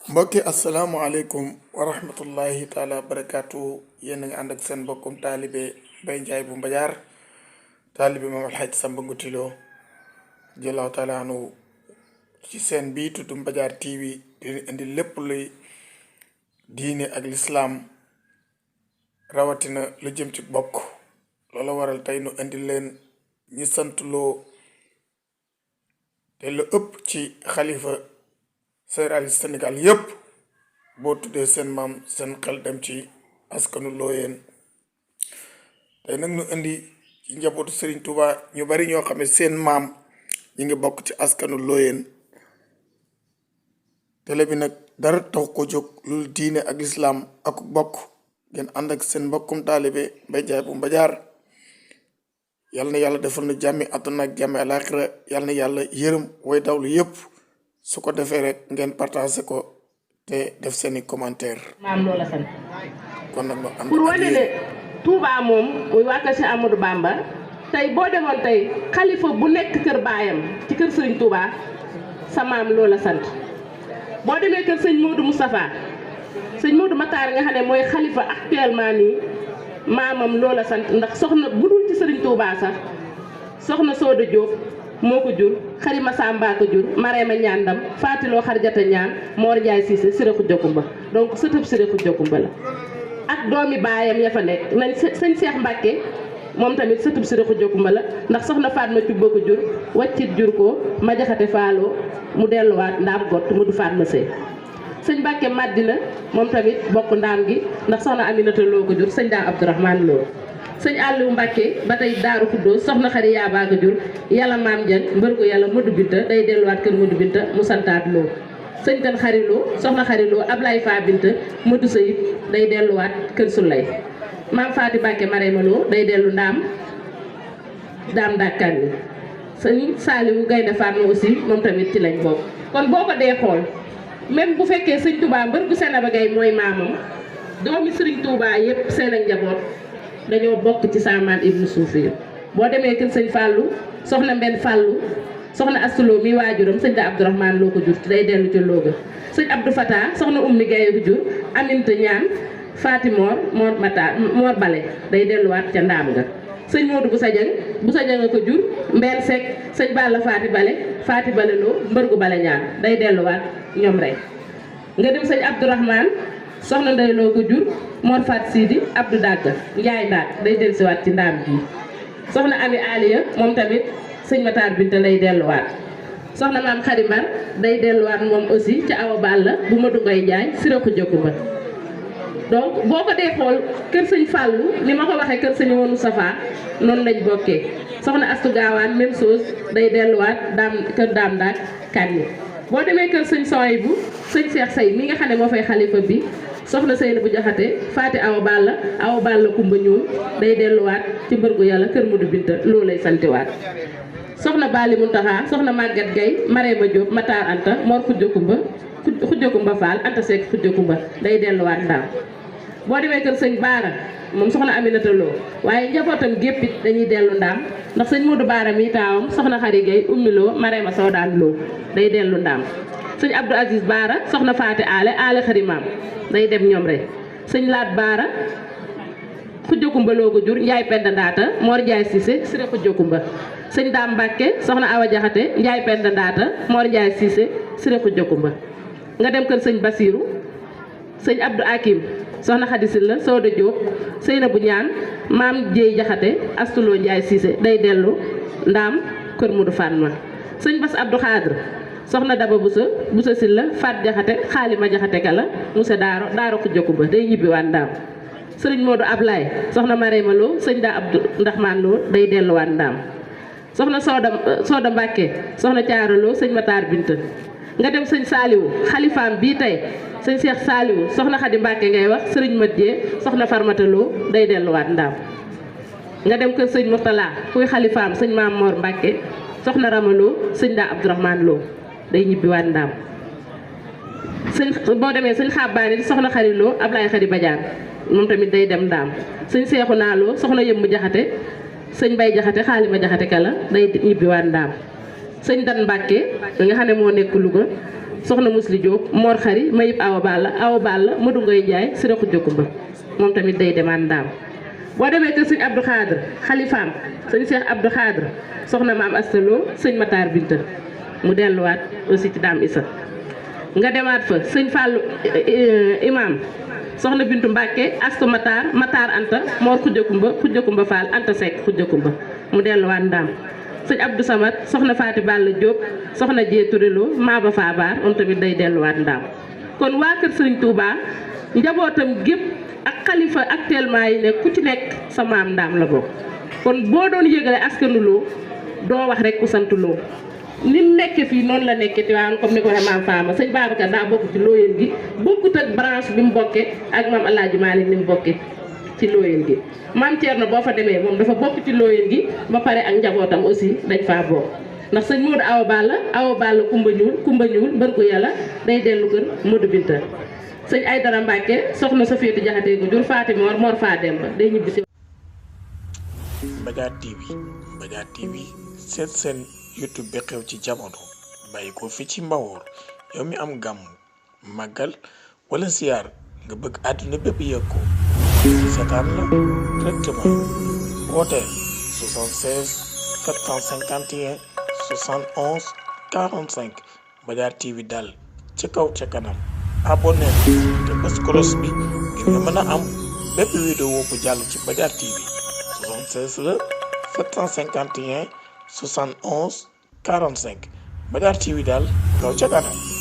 mbokki asalaamaaleykum wa rahmatullahi taala barakaatu yéen a ngi ànd ak seen mbokkum taalibe Baye Ndiaye bu Mbadiar taalibe moom alxaj Samba Ngutiloo jëlaaw taala anu ci seen bii tudd Mbadiar TV di indi lépp luy diine ak lislaam rawatina lu jëm ci bokk loola waral tey nu indi leen ñi sant loo te lu ëpp ci xalifa général Sénégal yépp boo tuddee seen maam seen xel dem ci askanu looyeen tey nag ñu indi ci njabootu Serigne Touba ñu bari ñoo xam ne seen maam ñi ngi bokk ci askanu looyeen télé bi nag dara tax ko jóg lu diine ak lislaam ak bokk ngeen ànd ak seen mbokkum taalibe Baye Ndiaye bu Mbadiar yal na yàlla defal na jàmmi àdduna ak jàmmi alaaxira yal na yàlla yërëm way dawlu yépp su ko defee rek ngeen partagé ko te def seeni commentaire maam loola sant kon nag ma ànd pour wane ne Touba moom muy waa kër si Amadou Bamba tey boo demoon tey xalifa bu nekk kër baayam ci kër sëñ Touba sa maam loola sant boo demee kër sëñ Modou Moustapha sëñ Modou Matar nga xam ne mooy xalifa actuellement nii maamam loola sant ndax soxna bu dul ci sëriñ Touba sax soxna Sooda Diop moo ko jur xarima Samba ko jur marema ñaandam faatiloo xarjata ñaan Mor Ndiaye Cissé Sirexu Jokumba donc sëtëb Sirexu Jokumba la ak doomi baayam ya fa nekk nañ sëñ Cheikh Mbacke moom tamit sëtëb Sirexu Jokumba la ndax soxna Fatma Cubba ko jur waccit jur ko ma jaxate faaloo mu delluwaat ndaam gott mu du Fatma sëy sëñ Mbacke Madina moom tamit bokk ndaam gi ndax soxna Aminata Loo ko jur sëñ daam Abdourahmane Loo sëñ Aliou Mbacke ba tey Daaru Xuddoos soxna xari yaabaa ko jur yàlla maam Dieng mbër ko yàlla Modou Binta day delluwaat kër Modou Binta mu santaat Loo sëñ tan xariloo soxna xariloo Ablaye Fa Binta Modou Sayib day delluwaat kër Sulay maam Faati Mbacke Marema Loo day dellu ndaam dàkkan yi sëñ Saliou Gaynde Fatma aussi moom tamit ci lañ bokk kon boo ko dee xool même bu fekkee sëñ Touba mbër gu Senaba Gay mooy maamam doomi sëriñ Touba yépp seen ak njaboot dañoo bokk ci saamaan ibnu suufi boo demee kër sëñ Fallou soxna Mbenn Fallou soxna Astuloo mi waajuram sëñ da Abdourahmane Loo ko jur day dellu ca Looga sëñ Abdou Fata soxna Ummi Gaye ko jur Aminta Ñaan Faati Mor Mata Mor Bale day delluwaat ca ndaam nga sëñ Modou bu Sajang ko jur Mbeen Seck sëñ Balla Faati Bale Loo mbërgu Bale Ñaan day delluwaat ñoom rek nga dem sëñ Abdourahmane soxna Ndey Loo ko jur Mor Fat Sidi Abdou Dagga Njaay Ndaak day dellusiwaat ci ndaam gi soxna Ami Aliya moom tamit sëñ Matar Binta lay delluwaat soxna maam Xarimar day delluwaat moom aussi ci Awa Balla bu Madu Ngoy Njaay Sirexu Jokumba donc boo ko dee xool kër sëñ Fallou ni ma ko waxee kër sëñ Woonu Safa noonu lañ bokkee soxna Astu Gaawaan même chose day delluwaat kër daam daak kanni boo demee kër sëñ Soyibu sëñ Cheikh Say mi nga xam ne moo fay xalifa bi soxna Seyna bu Jaxate Faati Awa Balla Kumba ñuul day delluwaat ci mbërgu yàlla kër Mudu Binta loolu lay santiwaat soxna Bali Muntaxa soxna Maguette Gay Marema Diop Matar Anta Mor Xujja Kumba Fall Anta Seck Xujja Kumba day delluwaat ndaam boo demee kër sëñ Baara moom soxna Aminata Loo waaye njabootam géppit dañuy dellu ndaam ndax sëñ Modou Baara mi taawam soxna Xari Gay Ummi Loo Marema Sowdaan Loo day dellu ndaam sëñ Abdou Aziz Baara soxna Faati ale xari maam day dem ñoom rek sëñ Laat Baara Xujja Kumba Loo ko jur Njaay Penda Ndaata Mor Njaay Cissé Siré Xujja Kumba sëñ Daam Mbàkke soxna Awa Jaxate Njaay Penda Ndaata Mor Njaay Cissé Siré Xujja Kumba nga dem kër sëñ Basiru sëñ Abdou Akim soxna Xadi Silla Sooda Jóob Seyna bu ñaan maam Jéey Jaxate Astuloo Njaay Cissé day dellu ndaam kër Mudu Fatma sëñ Bass Abdou Xadre soxna Daba Busa Silla Faat Jaxate Xaalima Jaxate kala Musa Daaro Xujja Kumba day ñibbiwaat ndaam sëriñ Modou Ablaye soxna Marema Loo sëñ daa Abdou Ndaxmaan Loo day delluwaat ndaam soxna Sooda Mbàkke soxna Caaro Loo sëñ Matar Binta nga dem sëñ Saaliwu xalifaam bii tey sëñ Cheikh Saaliwu soxna Xadi Mbàkke ngay wax sëriñ Mat Jee soxna Farmata Loo day delluwaat ndaam nga dem kër sëñ Murtala kuy xalifaam sëñ Maam Mor Mbàkke soxna Rama Loo sëñ daa Abdourahmane Loo day ñibbiwaat ndaam boo demee sëñ Xabbaani soxna Xari Loo Ablaye Xari Badiane moom tamit day dem ndaam sëñ Seexu Naa Loo soxna Yëmmu Jaxate sëñ Bay Jaxate Xaalima Jaxate kala day ñibbiwaat ndaam sëñ Dan Mbàkke nga xam ne moo nekk Louga soxna Musli Diop Mor Xari Mayib Awa Balla Madu Ngoy Njaay Sira Xujja Kumba moom tamit day demaat ndaam. boo demee kër sëñ Abdou Khadre xalifaam sëñ Cheikh Abdou Khadre soxna maam Astaloo sëñ Matar Binta mu delluwaat aussi ci daam Issa. nga demaat fa sëñ Fallou imam soxna Bintu Mbàkke Astu Matar Anta Mor Xujja Kumba Fall Anta Seck Xujja Kumba mu delluwaat ndaam. sëñ Abdou Samad soxna Faati Balla Diop soxna Jee Turelo Maaba Fabar moom tamit day delluwaat ndaam. kon waa kër Sëriñ Touba njabootam gépp ak xalifa actuellement yi nekk ku ci nekk sa maam ndaam la bokk. kon boo doon yëgale askanu Lo doo wax rek ku sant Lo ni mu nekkee fii noonu la nekkee Tiwaawan comme ni ko waxee maam Fama sëñ Babacar daa bokk ci Looyeen gi bokkut ak branche bi mu bokkee ak maam El Hadj Malick ni mu bokkee ci Looyeen gi. maam Thierno boo fa demee moom dafa bokk ci Looyeen gi ba pare ak njabootam aussi dañ faa bokk ndax sëñ Modou Awa Balla Kumba ñuul mbërgu yàlla day dellu kër Modou Binta. sëñ Aydara Mbàkke soxna sa féeti jaxatee ko jur Faati Mor faa dem ba day ñibbi si. Mbadiar TV seet seen YouTube bi xew ci jamono bàyyi ko fi ci Mbawoor yow mi am gàmm màggal wala siyaar nga bëgg àdduna bépp yëg ko seetaan la directement wooteel 76 751 71 45 Mbadiar TV daal ca kaw ca kanam abonné te bës cloche bi ngir nga mën a am bépp vidéo bu jàll ci Mbadiar TV 76 la 751 71 45 Mbadiar TV daal kaw ca kanam.